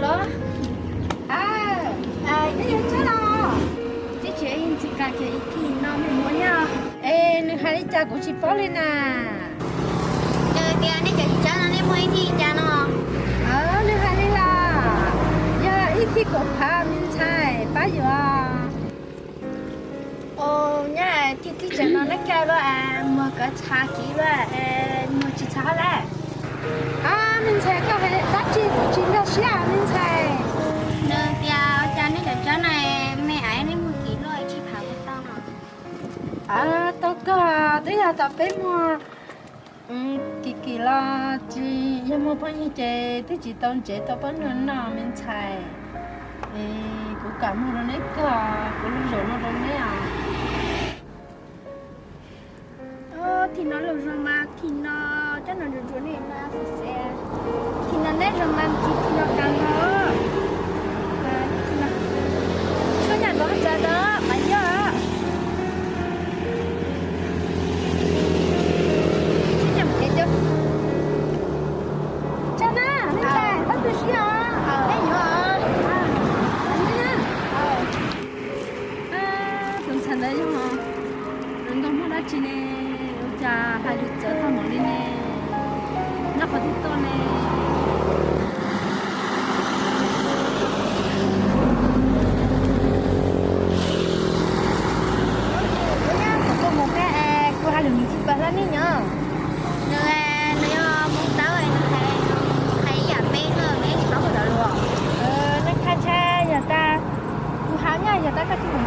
Los, nej yog Tsab los? Twb tsis ntxim qab kiag ib thim no me muam nyob. Es nws hais li cas kuv tsis paub li na. Nws tias nej cov Tsab no nej muaj ib thim li cas no? Nws hais li los, yog ib thim kaum phav me ntxhais pab yuav. Nyab, thim thib tsam no neb kawg luaj, muag kov txha kiv luaj, muag tsis txha hab lawm. Me ntxhais, koj hais dab tsi kuv tsis nkag siab me ntxhais. Nws tias ua cas nej cov Tsab no me aiv nej muag kiv luaj tsis phav ua tau no. Tau kawg, twb yog tas peb muag kim kim los tsis yog muag phooj ywg ces twb tsis tau ntsev tau pab nrog noj me ntxhais. Es kuv kam muag rau neb kawg, kuv lug zaum no rau neb os. Thim no lug zoo mas, thim no cov no ntsuag ntsuag ne mas xis xes. Thim no neb zoo mas ntxim thim no tas los. Koj nyam nkaus txawv tau mas yog. Tsa na, nej tais, tab tus sib os, nej yuav os. Tus ntxhais ntawd yog hluas nkauj Hmoob dab tsi ne? Ua cas hais lus txawv tag npaum li ne? Nyob qhov twg tuaj ne? Kuv tuaj mus thiab, kuv hais lus nws tsis paub hlo nej nyob. Nws, nws yog Hmoob Tawb, nws hais, hais ib yam peb no, nws tsis paub kuv cov lus. Nws qha ntshai yog tas, kuv hais nyaj yog tas koj tsis